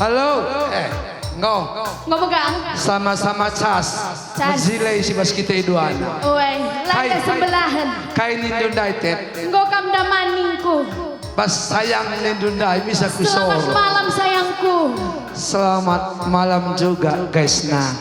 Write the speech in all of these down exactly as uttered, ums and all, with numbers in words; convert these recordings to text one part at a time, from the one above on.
Halo. Eh, enggo. Enggo megang. Sama-sama cas. Cas. Mejile si bas kita i duana. Ue, langa kai, sembelahen. Kai nindu ndai, Tet? Enggo kam daman ningku. Bas sayang nindu ndai bisa kusoro. Selamat malam, sayangku. Selamat malam juga, Gesna.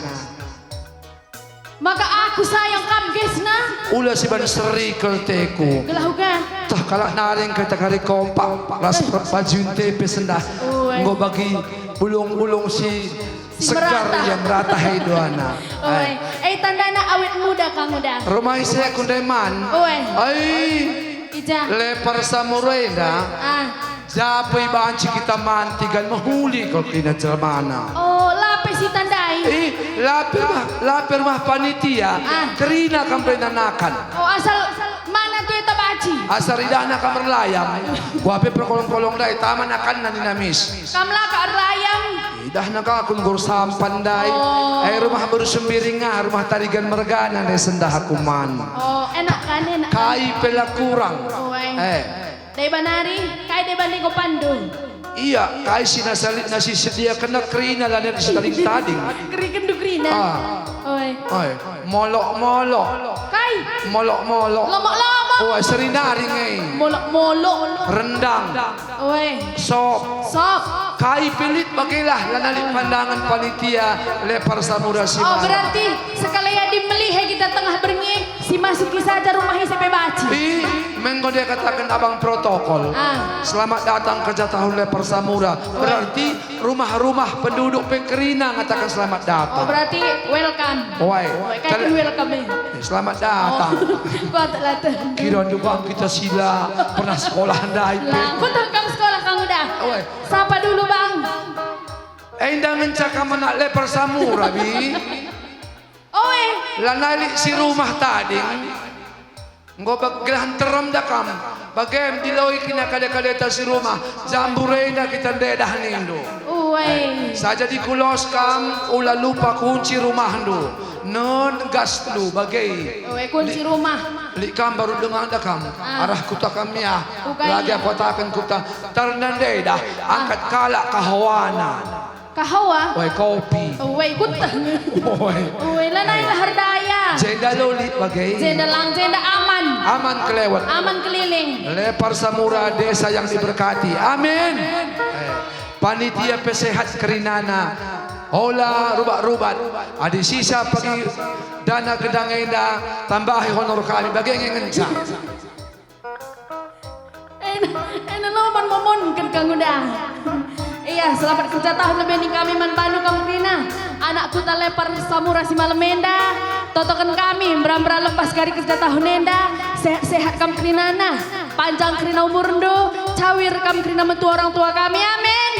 Maka aku sayang kam, Gesna. Ula si ban seri kelteku. Gelah uga. Tah kalak nari engkai takari kompak ras, eh, baju N T P sendah. Ue. Enggo bagi bulung-bulung si, si segar merata. Ia merata, hei duana. Ue. Ai. Eh, tandana awet muda kamu dah. Rumah ise ku ndeman. Ue. Ai. Ija. Lepar Samura enda. Ah. Jape banci kita manti kan mehuli kal kerina jelmana. Oh, lape si tandai? Ih, lape rumah, lape rumah panitia. Ah. Kerina kam pe nanakan. Oh, asal mana tueta banci? Asal idahna kam erlayam. Kuape perkolong-kolong ndai, tama nakanna nina mis. Kam la ka erlayam? Idahna ka aku nggur sampan ndai. Oh. Eh, rumah beru Sembiring ah, rumah Tarigan mergana ndai sendah aku man. Oh, enak kan, enak kan? Kai pe la kurang. Oh, eh. Eh. Deba nari, kai deba ndai ko pandu? Iya, kai si nasa lit nasi sediakenna kerina lanai si tading-tading. Kerikenndu kerina. Ah. Oi. Oi, molok-molok. Kai? Molok-molok. Lomok-lomok. Oi, seri nari nge. Molok-molok. Rendang. Oi. Sop. Sop. Kai pe lit bagelah lanai lit pandangen panitia Lepar Samura si. Oh, malam. Berarti sekali adi melihe kita tengah berngi, si masuki saja rumah ise pe banci. Ih, menggo dia kataken abang protokol. Ah. Selamat datang kerja tahun Lepar Samura. Oi. Berarti rumah-rumah penduduk pe kerina ngataken selamat datang. Oh, berarti welcome. Oi. Oi, kai kin welcome, eh? Eh, selamat datang. Oh, kuat lah tuh. Kira juga kita sila pernah sekolah ndai pe. Lah, kueteh kam sekolah kamu dah. Oi. Sapa dulu, Bang? Enda ngenca kam anak Lepar Samura, Bi. Oe. Lanai lit si rumah tading. Enggo bage gelah nterem da kam. Bagem diloi kina kade-kadeta si rumah. Jambur enda kita ndedah nindu. Ue. Eh, saja di kulos kam, ula lupa kunci rumahndu. Nen gasndu bage. Ue, kunci rumah. Lit kam baru denga da kam. Ah. Arah kuta kam ya. Uga. Lagi aku kataken kuta. Tarna ndedah, ah, angkat kalak kahawana. Kahawa? Wai kopi. Oh, wai kueteh. Wai. Wai, lanai lah erdaya. Jenda lolit bage. Jenda lang, jenda aman. Aman kelewet. Aman keliling. Lepar Samura, desa yang diberkati. Amin. Eh, panitia pe sehat kerinana. Ola rubat-rubat. Adi sisa pagi dana gedang enda, tambahi honor kami. Bage nge ngenca. Ena, ena loman momonken ka nguda. Iya, selamat kerja tahun lebe ning kami man bandu kam kerina. Anak kuta Lepar Samura si malem enda. Totoken kami, mbera-mbera lepas kari kerja tahun enda. Sehat-sehat kam kerinana. Panjang kerina umurndu. Cawir kam kerina metua orang tua kami. Amin.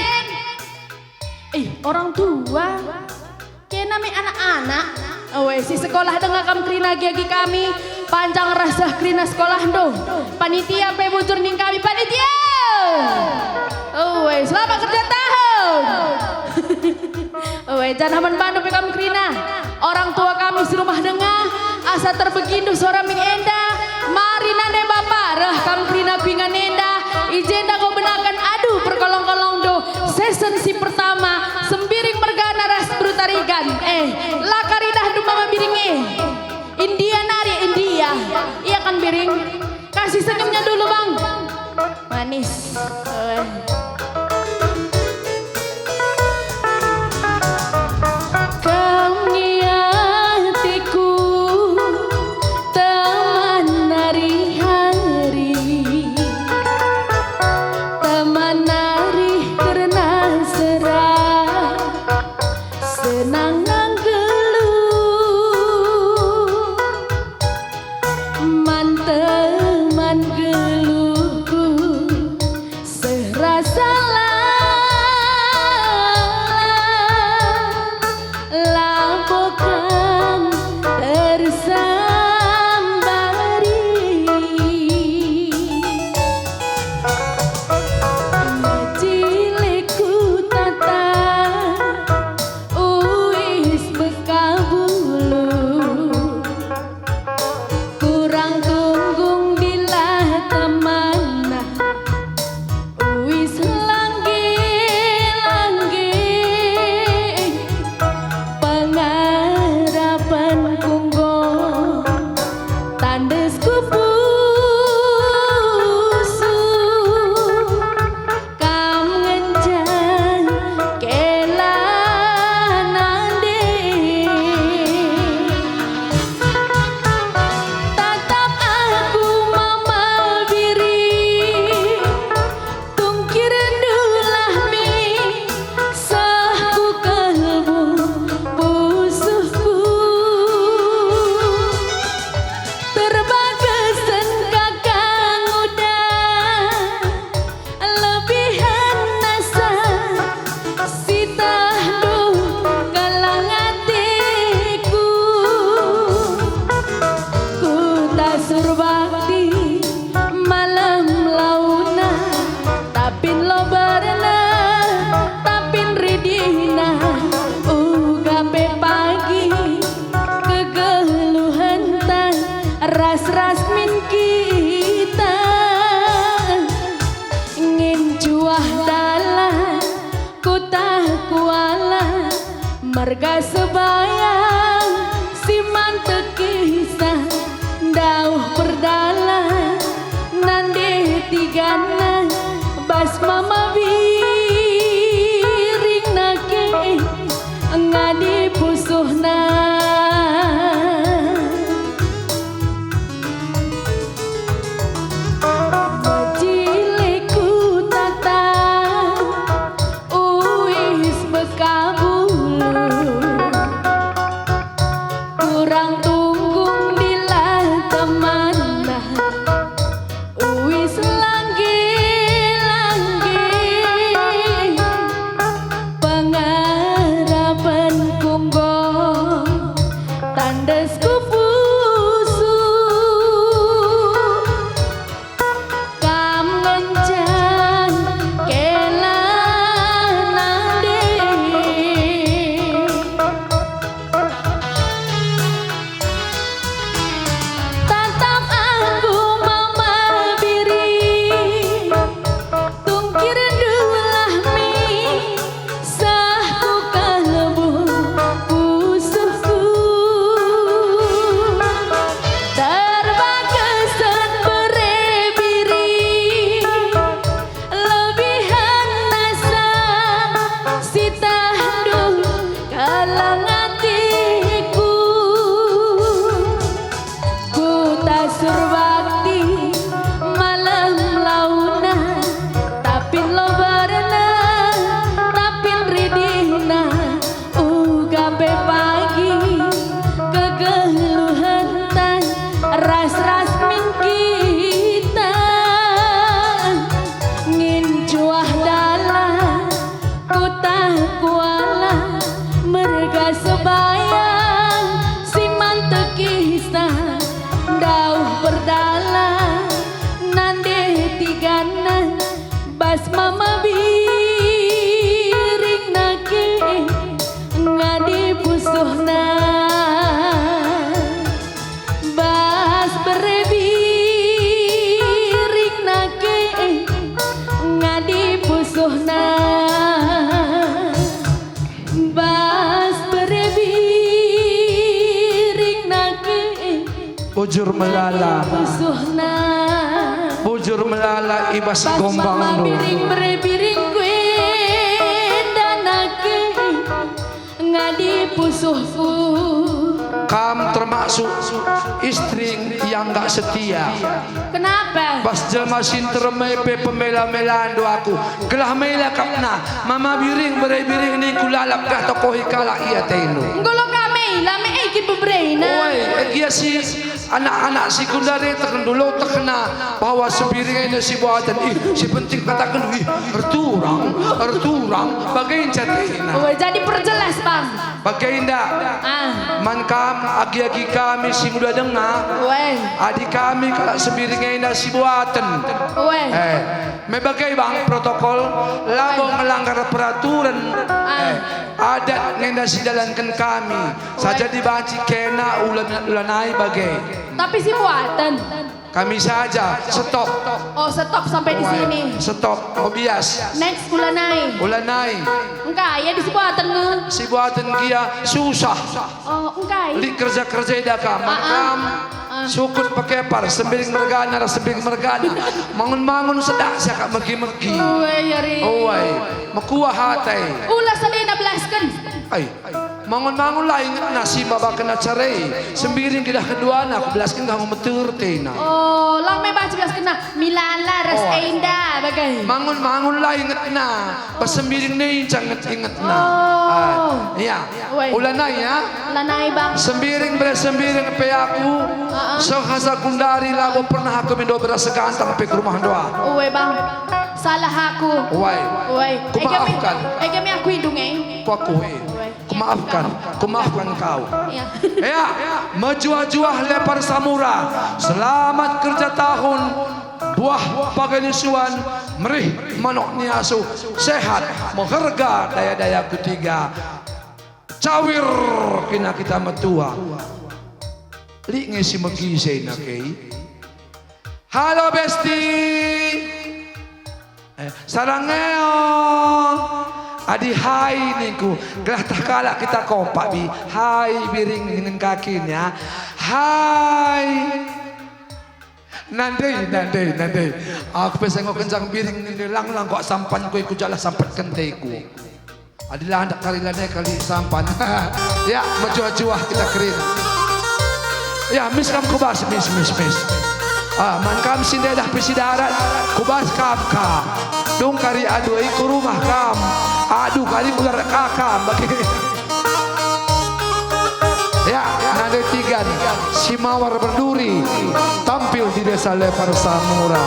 Ih, orang tua. Kena me anak-anak. Oe, si sekolah denga kam kerina agi-agi kami, panjang ras seh kerina sekolahndu. Panitia pe bujur ning kami, panitia! Oe, selamat kerja tahun! Oe, janah man bandu pe kam kerina. Orang tua kami si rumah denga, asa terbegindu suara mi enda, mari nande bapa reh kam kerina ku ingan enda, i jenda enggo benaken adu perkolong-kolongndu, season si pertama, Sembiring mergana ras Beru Tarigan. Eh, la karidah du mama biring eh. India nari, India. Iya kan biring? Kasih senyumnya dulu, Bang. Manis. Eh. Kam ngiatiku teman hari-hari, teman hari kerna serah. Senang nggeluh, man teman geluhku, seh rasa lalap, labo kam tersambari. Cilik kutata, uis bekabulu, kurang tunggung dilah teman. Kupusuh kam ngenca kela nande. Tatap aku mama biri, tungkir ndulah mi seh ku kalbu pusuhku. Terbagesen kakang udah lebihen nasa, sitahndu kelang atiku. Kuta Surbakti malem launa, tapin lobarna, tapin ridihna, uga pe pagi kegeluhenta ras-ras min kita. Ngincuah dalan Kutah Kuala, merga Sebayang, si mantek kisah, ndauh perdalan, nande tigana, bas mama biring nake, ngadi pusuhna. Mejile kutata, uis bekabulu, kurang tunggung dilah temanna, uis langge-langge, pengarapenku enggo tandes ku pusuh. Kam ngenca kela nande. Tatap aku mama biri, tungkir ndulah mi, seh ku kalbu pusuhku. Terbagesen bere biri, lebihen nasa, sitahndu kelang atiku. Kutah Surbakti malem launa, tapin lobarna, tapin ridihna, uga pe pagi kegeluhenta, ras-ras min kita. Ngincuah dalan Kutah Kuala, merga Sebayang, si mantek kisah, ndauh perdalan, nande tigana, bas mama biring nake, ngadi pusuhna. Bas bere biring nake, ngadi pusuhna. Bas bere biring nake, Bujur melala. Pusuhna. Bujur melala i bas Bas mama gombangndu. Biring bere biring ku enda nake. Ngadi pusuhku. Kam termasuk istri yang nggak setia. Kenapa? Bas jelma si nterem e pe pemela-melandu aku. Gelah mela kap nah, mama biring bere biring ningku lalap gelah tokohi kalak i atendu. Enggo lo ka mela, me e kin beberena. Oi, gia si anak-anak si kundari tekenndu lo tekna bahwa sebiring enda si buaten. Ih, si penting kataken, ih, erturang, erturang, bage nca atena. Oi, jadi perjelas, Bang. Bage enda. Ah. Man kam agi-agi kami si nguda denga. Weh. Adi kami kalak sebiring enda si buaten. Weh. Eh, me bage bang protokol, labo Weh. Ngelanggar peraturen. Ah. Eh, adat ngenda si dalanken kami. Saja Weh. Dibanci kena ulan, ulanai bage. Tapi si buaten. Kami saja, stop. Oh, stop sampai di Wai, sini. Stop, oh, bias. Next, ulanai. Ulanai. Engkai, ya, di si buaten nge? Si buaten gia susah. Oh, engkai. Lit kerja-kerja ida kam, Ah, ah. Kam Ah. sukut pekepar, sembiring mergana ras sembiring mergana. Mangun-mangun sedak siakap megi-megi. Ue, ya, ri. Ue, mekuah ate. Ula sadena belasken. Ai, mangun-mangun la ingetna si mbabaken acara e. Sembiring idah keduana, kubelasken gah meter tena. Oh, lang me baca belaskenna. Milala ras Oh. enda bagai. Mangun-mangun la ingetna. Pas sembiring ne inca inget-ingetna. Oh. Ah, iya. Woi. Ulanai ya. Ulanai, Bang. Sembiring bere sembiring pe aku. Heeh. Seh asa kundari labo pernah aku mindo beras segantang pe ku rumah ndoa. Ue, Bang. Salah aku. Woi. Woi. Kumaafkan. Ege me, ege me aku indung, eh. Ku aku, eh. Woi. Kumaafkan. Kumaafkan kau. Iya. Ya, mejuah-juah Lepar Samura. Selamat kerja tahun. Buah page ni suan, merih manok ni asuh, sehat, meherga daya-daya kutiga. Cawir kina kita metua. Lit nge si megi sena kei. Halo, Besti. Eh, sarang eo. Adi hai ningku, gelah tah kalak kita kompak, Bi. Hai, Biring, dingen kakin, ya. Hai. Nande, nande, nande. Aku pe sengo kenjang Biring nande lang-lang kok sampan kue ku jalah sampetken teku. Adi la ndak kari la nde kari sampan. Ya, mejuah-juah kita kerin. Ya, mis kam ku bas, mis, mis, mis. Ah, man kam si ndedah pe si darat, ku bas kam ka. Dung kari aduh i ku rumah kam. Aduh kari ular ka kam. Bagi. Ya, nande tigan, si mawar berduri, tampil di Desa Lepar Samura.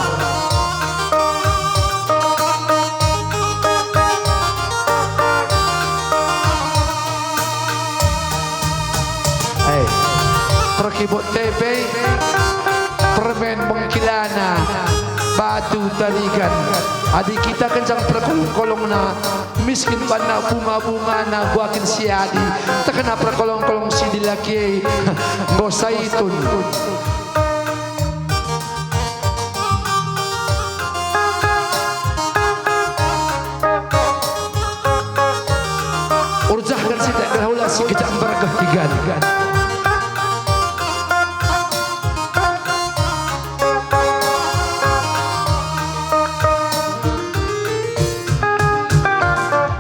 Eh, perkibot tebe, permen bengkilana, batu tarigan. Adi kita kencang perkolong-kolongna, miskin banna bunga-bungana, guakin si adi, tekena perkolong-kolong si dilaki e, enggo saitun. Urjahken sitik gelah ula si gejak mbergeh tigan.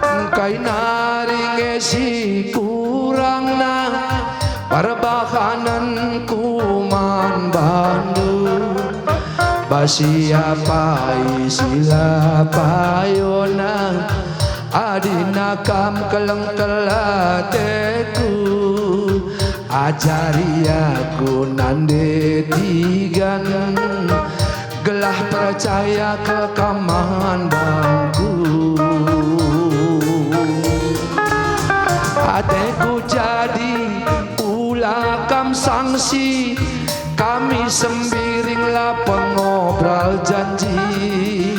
Engkai nari nge si kurangna perbahanenku man bandu. Bas ia pai si la payona, adina kam keleng-keleng ateku. Ajari aku nande tigan, gelah percaya kal kam man bangku. Ateku jadi ula kam sangsi, kami sembiring la pengobral janji.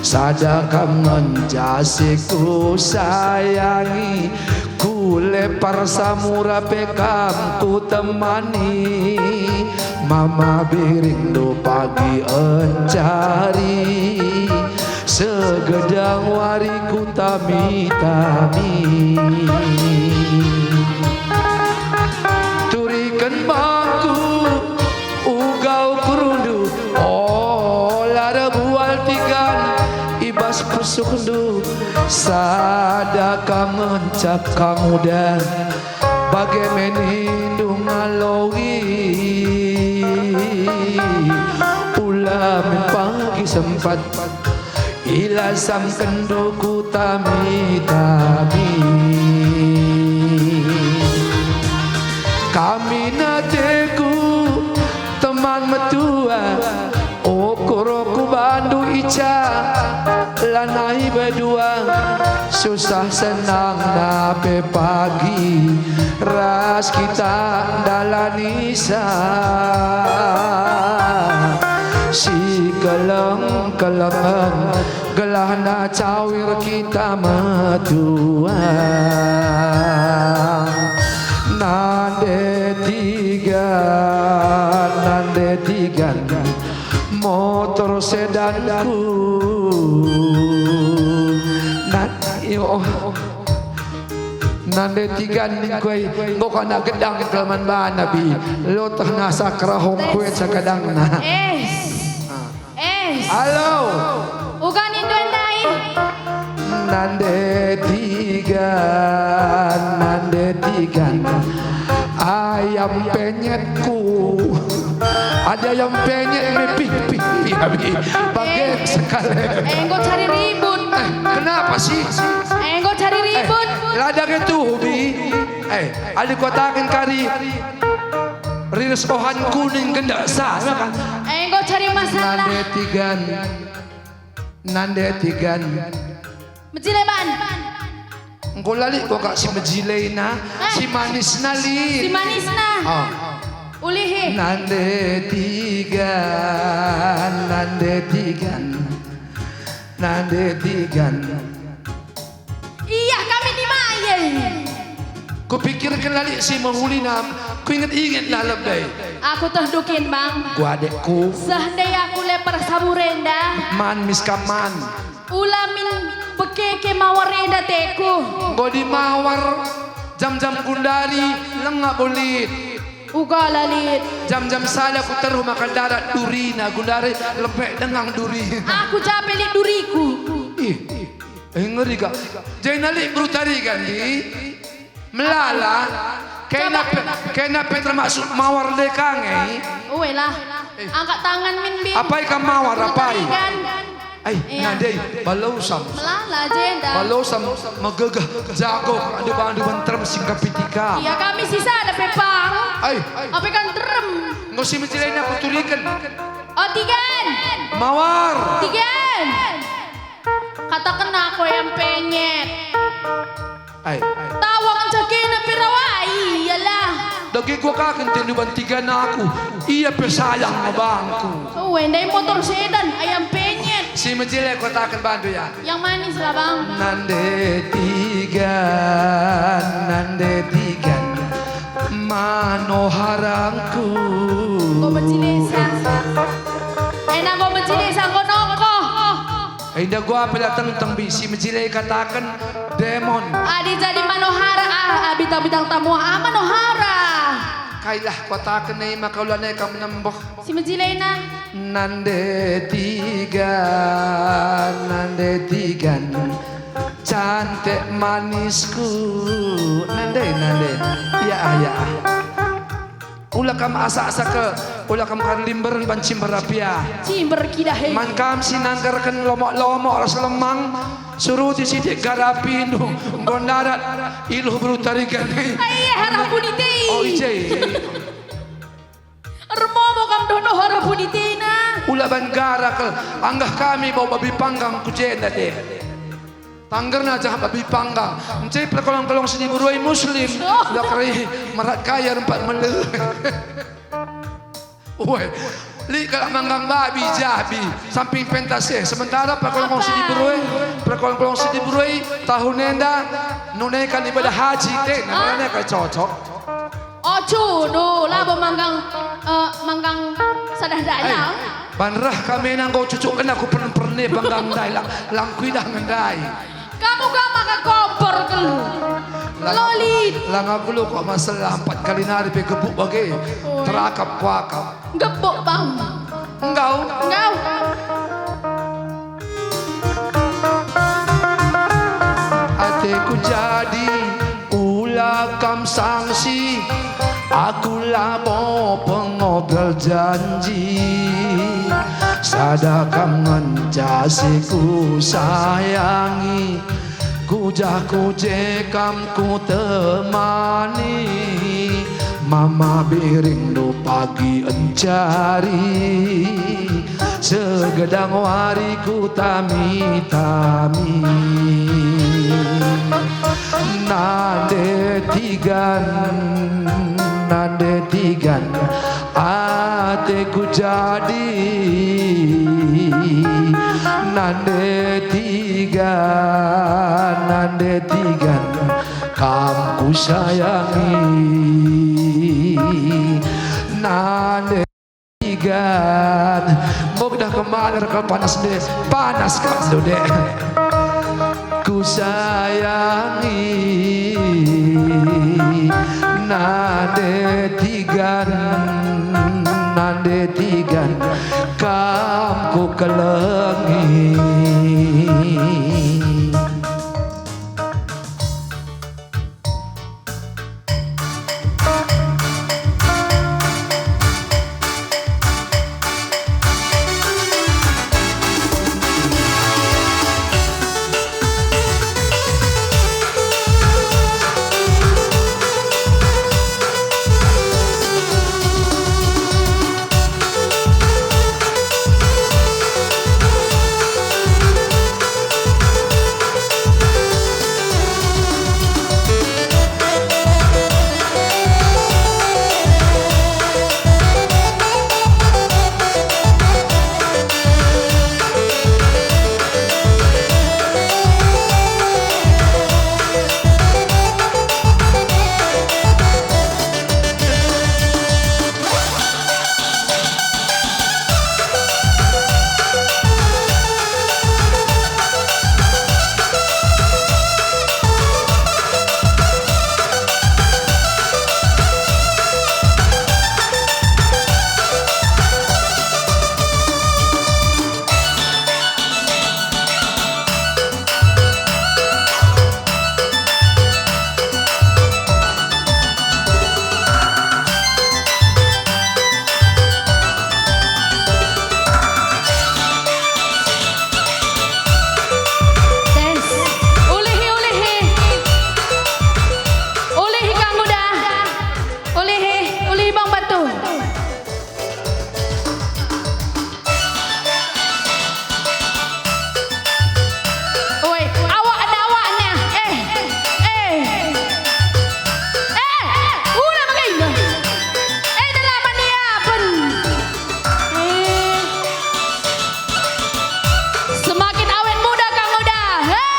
Sada kam ngenca si kusayangi, ku Lepar Samura pe kam kutemani. Mama Biring do pagi encari, segedang wari kutami-tami. Turiken bangku uga ukurundu, ola erbual tigan i bas pusuhndu. Sada kam ngenca kam uda, bage me nindu ngaloi. Ula min pagi sempat ilasamkenndu kutami-tami. Kami nateku teman metua, ukur ku bandu ica, lanai bedua, susah senangna pe pagi, ras kita ndalanisa. Si keleng-kelengen gelahna cawir kita metua. Nande tigan, nande tigan, motor sedanku. Nan-, yo. Nande tigan ningku ai, enggo kena gedang kal man bana, Bi. Loteh nasa kerahong kuet sakadangna. Eh. Ah. Eh. Halo. Uga nindu ndai? Nande tigan, nande tigan. Ayam penyetku. Ada ayam penyet me pih, pih, pih, abi. Bage sekali. Eh, enggo cari ribut. Eh, kenapa sih? Eh, enggo cari ribut. Eh, la dage tuhu, Bi. Eh, adi kuataken kari, riris ohan kuning gendak sa, ya kan? Eh, enggo cari masalah. Nande tigan. Nande tigan. Mejile ban. Enggo la lit kok si mejilena, eh, si manisna lit. Si manisna. Ah. Ulihi. Nande tigan, nande tigan, nande tigan. Iya, kami ni mai. Kupikirken la lit si mehulina, kuinget-inget la lebe. Aku teh dukin, Bang. Ku adekku. Seh ndai aku leper saburenda. Man miskaman. Ula min pekeke mawar enda teku. Enggo di mawar, jam-jam gundari, langa bo lit. Uga la lit. Jam-jam sada ku teruh maka darat durina, gundari lempek dengang duri. Aku jape lit duriku. Ih, eh, ngeri kak. Jena lit beru tarigan, di. Melala, kena pe, kena pe termasuk mawar ndai ka nge. Uwe lah, angkat tangan min, Bi. Apai kam mawar, apai? Ai, iya. Nadai, balosam. Melala jenda. Balosam megegeh jago, adi bandu menterem singkapitika. Iya, kami sisa ada pepang. Ai. Apai kan terem? Enggo si mejilena kuturiken. Oh, tigan. Mawar. Tigan. Kataken aku ayam penyet. Ai. Tawang cakena pe rawai, iyalah. Dage gua kaken tendu ban tigan aku. Ia pe sayang abangku. Uwe, ndai motor sedan, ayam penyet. Si mejile kataken bandu ya. Yang manis lah, Bang. Nande tigan, nande tigan. Manoharangku. Enggo mejile sa. Ena enggo mejile sa, enggo nongkoh. Enda gua pe la tengteng, Bi, si mejile kataken demon. Adi jadi manohara, ah, ah, bintang-bintang tamu, ah, manohara. Kailah kuataken e maka ulana kam nembeh. Si mejilena. Nande tigan, nande tigan, cantik manisku. Nande, nande. Ya, ah, ya, ah. Ula kam asa-asa ke, ula kam kan limberen ban cimber apia. Cimber kidah, he. Man kam si nanggerken lomok-lomok ras lemang, suruti sitik garapindu, enggo ndarat iluh beru tarigan. Ai, arah pudi te. Oh, ije. Ermomo kam doh-doh arah pudi tena. Ula ban gara kal, anggah kami bau babi panggang ku jenda de. Tanggerna jah babi panggang. Ence perkolong-kolong si diberu e Muslim. Oh. Dak reh merat kaya rempat mele. Weh, lit kalak manggang babi jah, Bi. Samping pentas e. Sementara perkolong-kolong si diberu e, perkolong-kolong si diberu e tahun enda nunaikan ibadah haji, te, ah, namanya kai cocok. Ocu, duh, labo manggang, eh, manggang sadah dalang. Eh, ban reh kami nanggo cucuk kena ku pern-, perne panggang ndai, lang, lang kuidah ngendai. Kamu gak maka kompor kelu. Lang, lolit. Lang aku lo kok masalah empat kali nari pe gebuk bage. Oh. Terakap kuakap. Gebuk, Bang. Enggau. Enggau. Ateku jadi ula kam sangsi, aku labo pengotel janji. Sada kam ngenca si ku sayangi, kujah-kuje kam ku temani, mama biringndu pagi encari, segedang wari ku tami-tami. Nande tigan, nande tigan, ateku jadi. Nande tigan, nande tigan, Kam kusayangi, nande tigan. Muk dah kemalir kal panas de, panas kal de. Kusayangi, nande tigan, nande tigan, kam kukelengi. Tes. Ulihi, ulihi. Ulihi, Kang Uda. Ulihi, ulihi, Bang Batu. Oi, awakna, awakna. Eh, eh. Eh, ula bage. Eh, dalaman ia pun. Eh. Semakin awet muda, Kang Uda. Hei!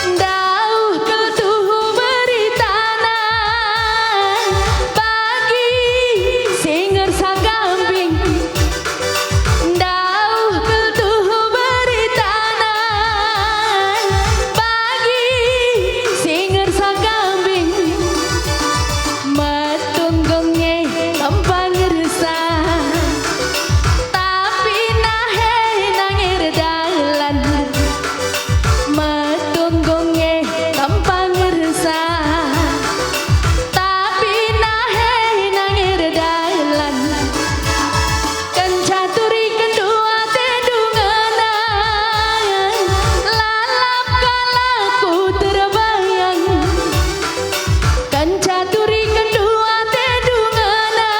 Ndauh kal tuhu beritana, bagi si ngersa kambing. Ndauh kal tuhu beritana, bagi si ngersa kambing. Metunggung e tempa ngersa, tapi nahe nang erdalan. Metunggung e tempa ngersa, tapi nahe nang erdalan. Kenca turiken dua te dungana, lalap kalak ku terbayang. Kenca turiken dua te dungana,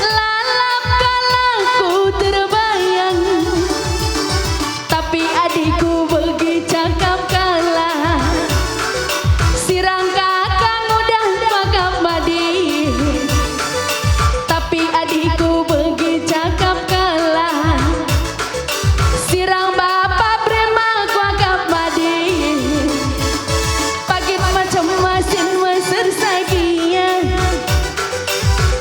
lalap kalak ku terbayang. Tapi adikku begi cakap kalak, sirang kakang udah pakap madi. Tapi adikku begi cakap kalak, sirang bapa berema kuakap madi. Pagit macem masin meser sagia.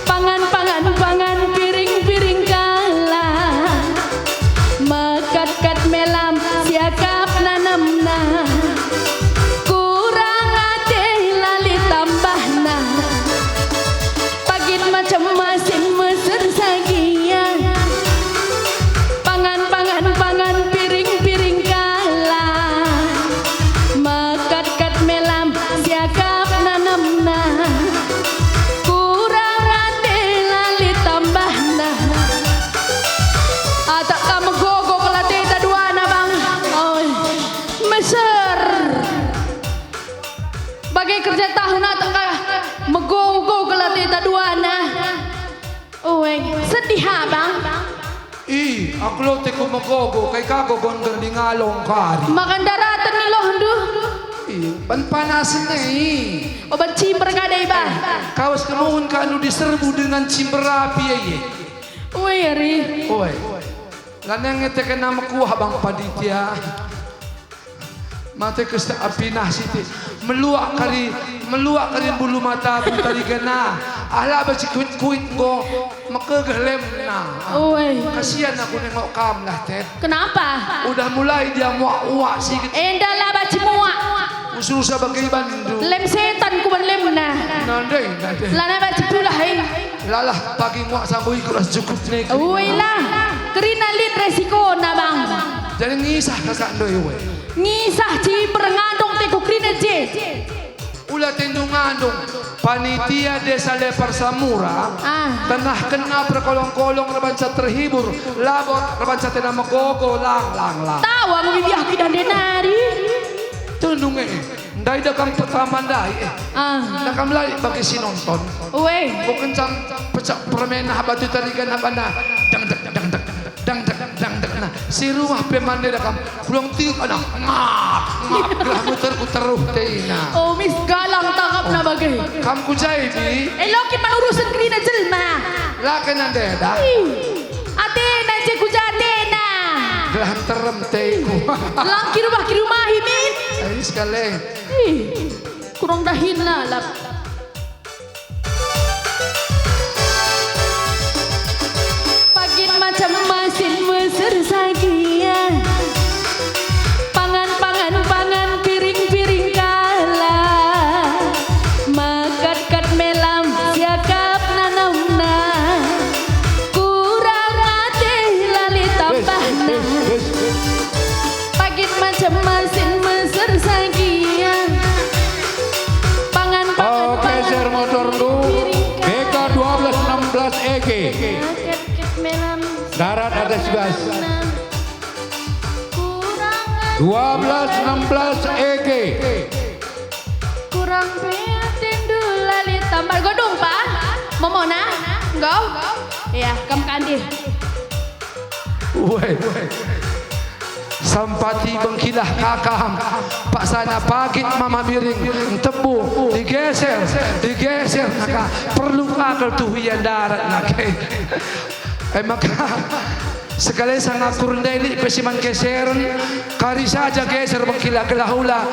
Pangan, pangan, pangan, piring, piring kalak. Mekat-kat melam siakap nanemna. Kurang ate la lit tambahna. Pagit macem masin meser sagia. Pangan, pangan, pangan, piring, piring kalak. Mekat-kat melam siakap nanemna. Kurang ate la lit tambahna. Atak ka megogo kal ateta duana, Bang. Oi. Meser. Bage kerja tahun atak ka megogo kal ateta duana. Ue, sedih ha, Bang? Ih, aku lote ku megogo, kai ka gogon gerding along kari. Maka ndaraten ni lohndu. Ih, ban panasen e, ih. Obat cimber ka dai, Bang. Kawas kemuhun ka anu diserbu dengan cimber api, e, ye. Ue, ari. Ue. Lanai ngeteken mekuah bang panitia. Mate kesta api nah siti. Meluak kari, meluak kari bulu mata bulu tari kena. Ala beci kuit-kuit enggo mekegeh lemna. Ue. Kasian aku nengok kam lah, Tet. Kenapa? Udah mulai dia muak-uak sikit. Enda la banci muak. Ususa bagi bandu. Lem setan kuban lemna. Nandai, nandai. Lanai banci pulah, eh. Lalah pagi muak sambu ikut ras cukup nih. Ui lah. Kerina lit resikona, Bang. Jadi ngisah kakak ndoi, we. Ngisah ciber ngandung teku kerina je. Ula tendu ngandung, panitia Desa Lepar Samura, ah, tengah kena perkolong-kolong rebanca terhibur, labot rebanca tena megogo, lang, lang, lang. Tawa ngebibiah kita ndenari. Tendu nge, ndai da kam pertama ndai, eh. Ah. Da kam lai bagi si nonton. Weh. Bukan cang pecak permena batu tarigan abana. Dang, dang, dang, dang. Dangdek, dangdek, nah, si rumah pe mande da kam, kulong tiup, anak, ngap, ngap, gelah muter ku teruh tena. Oh, mis galang tangkapna bage. Kam ku jai, Bi? Elo kin man urusen kerina jelma. La kena ndai da. Ih, atena je ku ja atena. Gelah nterem teku. Lang kirubah-kirumahi, Min. Ai, sekali. Ih, kurang dahin lalap. Pagin macam masin meser sagia. Pangan, pangan, pangan, piring, piring kala. Makat, kat melam, siakap nanamna. Kurang ate lali tambahna. Pagin macam masin meser sagia. Pangan, pangan, oke, pangan, share motorku. Piring B K dua belas enam belas E G. Darat atas gas. Dua belas enam belas E G. Kurang pe atendu lali tambah. Godung, Pa? Momona? Enggo? Iya, kam kandi. Weh. Sampati bengkilah kakam. Paksana pagit mama biring. Ntebu. Digeser. Digeser. Naka. Perlu kakal tuhu ia darat nake. E maka, sekali sanga kurendai lit pe si man geseren, kari saja geser bengkila gelah ula,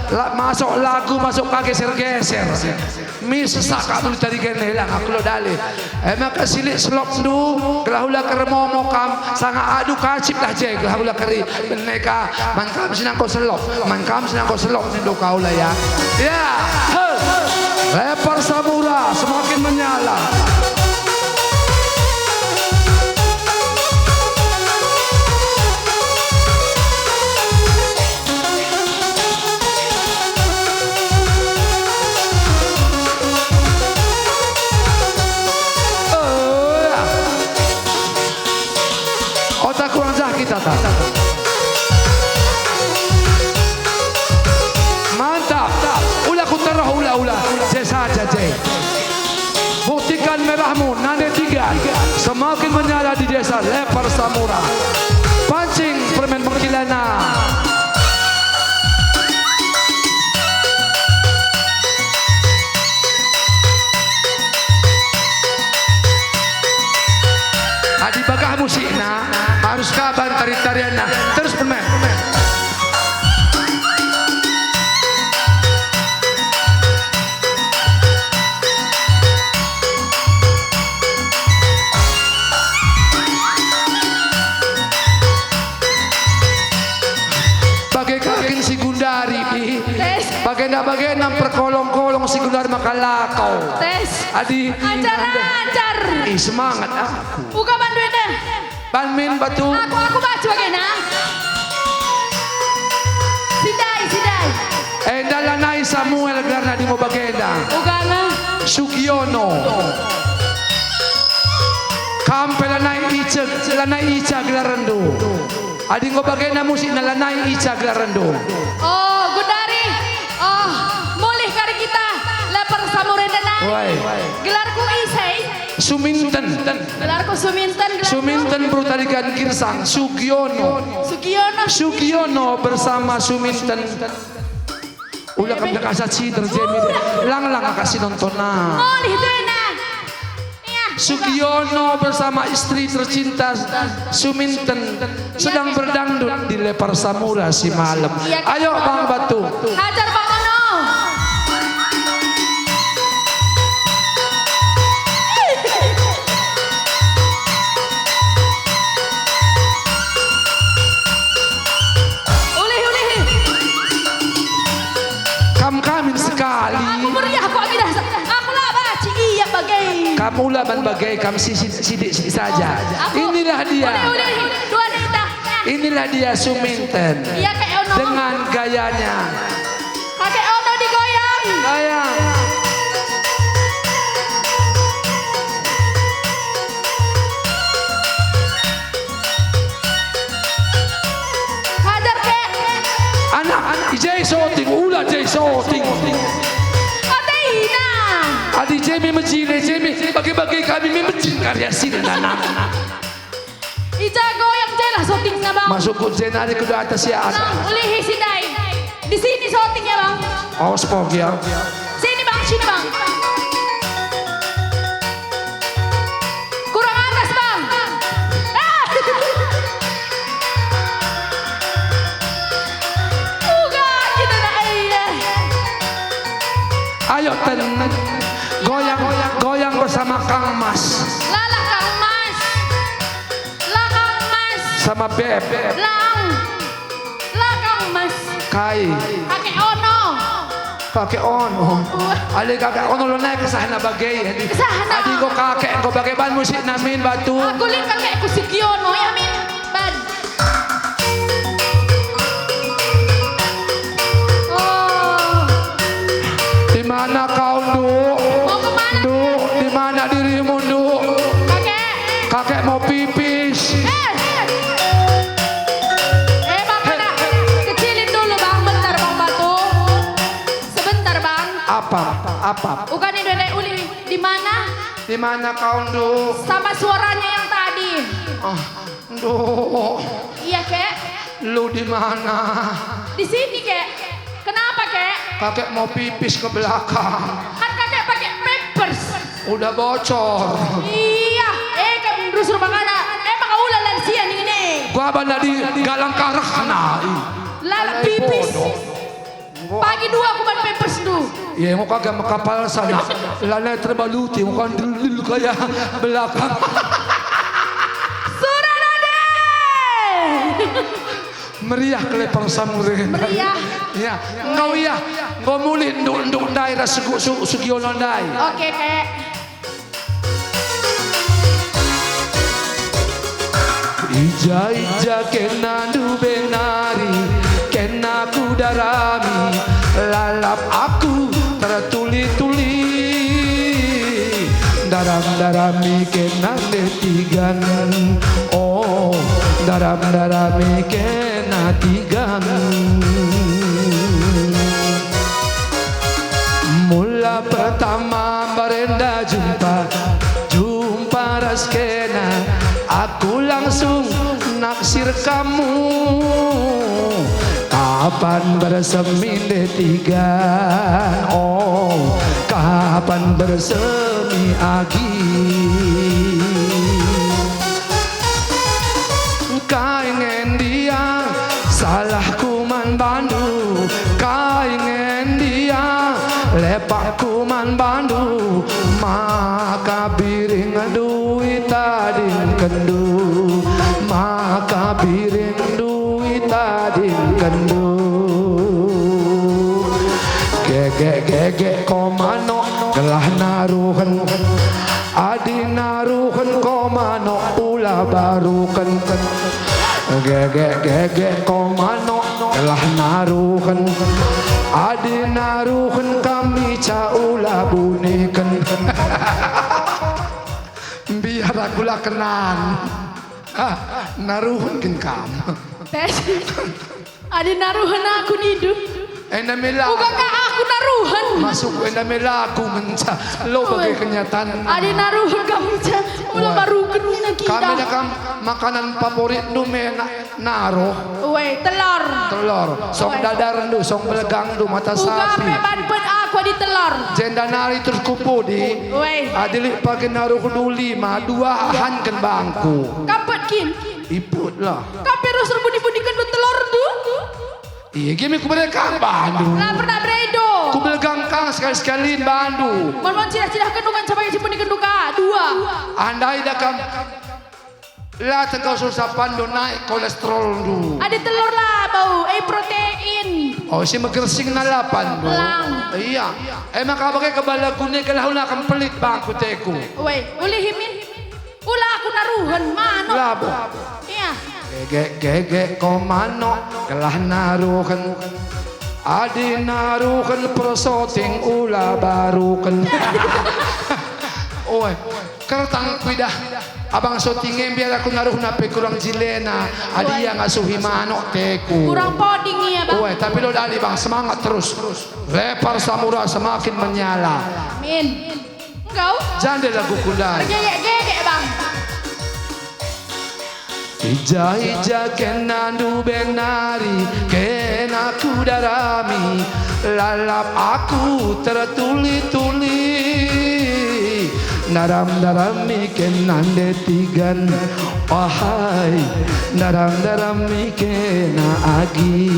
la, masuk lagu, masuk ka geser-geser. Mi sesak aku tadi kene lang aku lo dale. E maka silik selop ndu, gelah ula keremomo kam, sanga adu kacip lah je, gelah ula keri. Neka, man kam sinangko selop, man kam sinangko selop nindu kaula ya. Ya, he. Lepar Samura semakin menyala. Oh, ya. Otak kurang jah kita, tak? Mantap. Ula ku teroh, ula, ula. Je saja, je. Buktikan merahmu, nande tiga. Semakin menyala di desa Lepar Samura. Pancing permen mengkilana. Adi bagah musikna, harus kaban tari-tarianna. Terus permen. Bage kakin si gundari, Bi. Tes. Bagenda-bagenda perkolong-kolong si gundari maka lako. Tes. Adi. Ajar, ajar. Ih, semangat aku. Uga bandu enda. Ban min batu. Aku, aku baca bagena. Sidai, sidai. Enda lanai Samuel gelarna adi enggo bagenda. Uga nge. Sugiono. Kam pe lanai Ica, lanai Ica gelarenndu. Adi enggo bagenda musikna lanai Ica gelarenndu. Oh, gundari. Oh, mulih kari kita. Lepar Samura enda nai. Wai. Gelarku Isai. Suminten. Gelarku Suminten, gelarku. Suminten Brutaligan Girsang, Sugiono. Sugiono. Sugiono bersama Suminten. Ula kam dekasa citer, Jemi. Lang-lang aka si nonton, nah. Mulih dena. Iya. Sugiono bersama istri tercinta Suminten sedang berdangdut di Lepar Samura si malem. Iya, Kak. Ayo, Bang Batu. Hajar, Bang Ono. Ulih, ulih. Kam kamin sekali. Aku meriah, aku aminah. Aku la banci ia bage. Kam ula man bage, kam si-, si-, sidik-sidik saja. Oh, aku. Inilah dia. Ulih, ulih. Dua nita. Inilah dia Suminten. Iya, Kak Ono. Dengan gayanya. Kakek Ono digoyang. Goyang. Hajar, Kek. Anak, anak, i je syuting, ula je syuting. Ate ina. Adi je me mejile, je me bage-bage kami me mejin karya sini, anak. I ja goyang je lah syutingna, Bang. Masuk ku je nari kudu atas ya, anak. Bang, ulihi si ndai. Di sini syuting ya, Bang. Awas pok ya. Sini, Bang, sini, Bang. Kurang atas, Bang. Ah. Uga kita nak iya. Ayo, Ten. Goyang, goyang bersama Kang Mas. Lalah, Kang Mas. Lakang Mas. Sama Beb. Lang. Lakang Mas. Kai. Kakek Ono. Kakek Ono. Wah. Ali Kakek Ono lo naik kesahna bage, adi. Kesahna. Adi engko kakek, engko bage ban musik namin batu. Aku lit kakekku Sugiono, ya, min. Ban. Oh. Di mana kau, Nduk? Mau kemana? Nduk, di mana dirimu, Nduk? Kakek. Kakek mau pipis. Eh. Eh, Bang, ada. Kecilin dulu, Bang. Bentar, Bang Batu. Sebentar, Bang. Apa? Apa? Bukan itu, Dek. Uli. Di mana? Di mana kau, Nduk? Sama suaranya yang tadi. Ah, Nduk. Iya, Kek. Lu di mana? Di sini, Kek. Kenapa, Kek? Kakek mau pipis ke belakang. Kan kakek pakai pampers. Udah bocor. Iya, eh, kan rusur mangana. Emang ula lansia nih ini. Gua bana di galang karehna. Lalap pipis. Bodoh. Pagi dua aku ban pampers du. Iya, enggo kagak mekapal sana. Lanai terbaluti, enggo kan dulu kaya belakang. Sudah, Raden. Meriah ke Lepar Samura. Meriah. Iya, enggo iya. Enggo mulih nduk-nduk ndai ras Sugi-, Su-, Sugiono ndai. Oke, Kek. I ja-i ja kena ndube nari, kena kudarami, lalap aku tertuli-tuli. Ndaram-ndarami kena ndetigan, oh, ndaram-ndarami kena tigan. Mula pertama mbarenda jumpa, jumpa ras kena, aku langsung naksir kamu. Kapan bersemi ndetigan, oh, kapan bersemi agi? Kai nge ndia salahku man bandu? Kai nge ndia lepakku man bandu? Maka biringndu itadingkenndu, maka biringndu itadingkenndu. Gegek-gegek ko manok gelah naruhen. Adi naruhen ko manok ula baruken. Gegek-gegek ko manok gelah naruhen. Adi naruhen kam ica ula buniken. Mbiar aku la kenan. Ah, naruhen kin kam. Adi naruhen aku nindu. Enda mela. Uga ka Aku naruhen. Masuk enda me lagu ngenca. Lo bage kenyataan. Adi naruhen kam ngenca. Ula baruken nina kita. Kami da kam makanan favoritndu me na-, naruh. Uwe, telor. Telor. Song dadarndu, song belegangndu, mata sapi. Uga pe ban pet aku adi telor. Jenda nari terus ku pudi. Uwe. Adi lit pagi naruh duli ma, dua ahanken bangku. Kam pet kin? Iput lah. Kam pe ras erbuni-buniken telorndu? Iya, gimi kubere kam bandu. La pernah beredo. Kubelegang kam sekali-sekali bandu. Mon-mon cidah-cidah kendu kan capai sipuni kendu ka, dua. Andai da kam la tengkau susah pandu naik kolesterolndu. Ada telur lah bau, eh protein. Oh, si megersing na la pandu. Lang. Iya. Emang kau pakai kebala gune gelah ula kam pelit bangku teku. Woi, ulih imin. Ula aku naruhen manuk. Labo. Iya. Gegek-gegek ko manuk, gelah naruhen. Adi naruhen persoting ula baruken. Oi, kertang kuidah. Abang soting e biar aku naruhna pe kurang jilena. Adi ia ngasuhi manuk teku. Kurang poding ia, Bang. Oi, tapi lo dali, Bang, semangat terus. Lepar Samura semakin menyala. Amin. Enggau? Jande lagu kundai. Gegek-gegek, Bang. Ija-ija kena ndube nari, kena ku darami, lalap aku tertuli-tuli. Ndaram-ndarami kena ndetigan, wahai, ndaram-ndarami kena agi.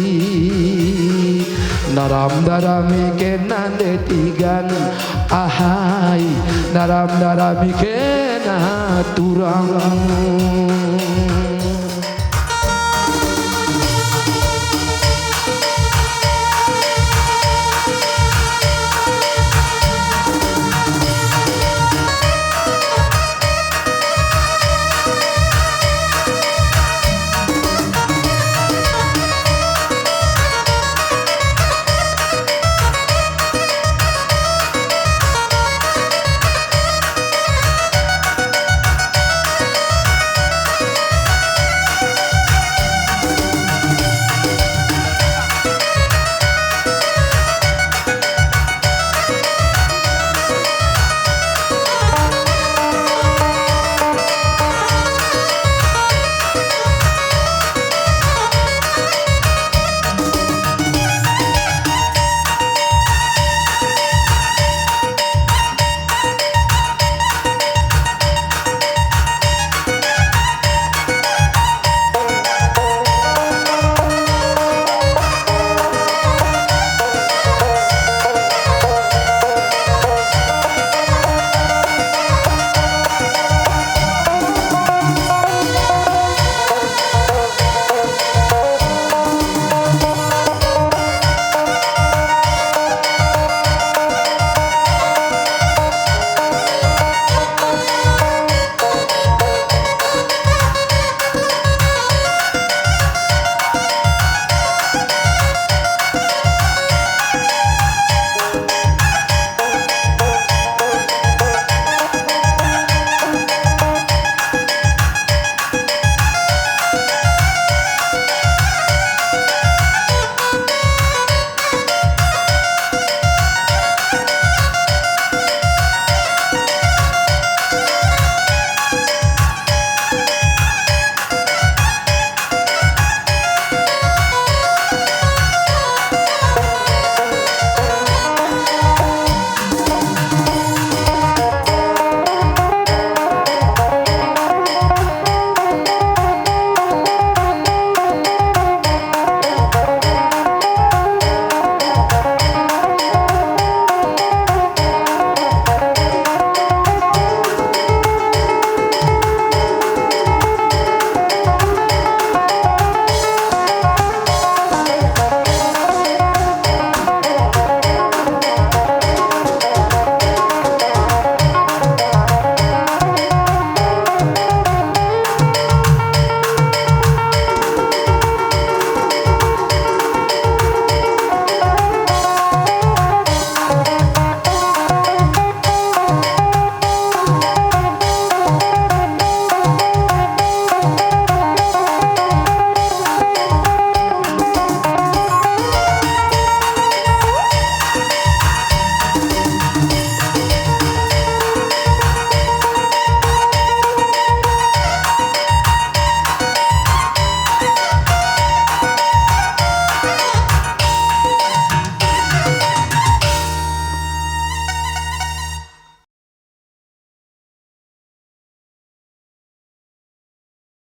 Ndaram-ndarami kena ndetigan, ahai, ndaram-ndarami kena turang.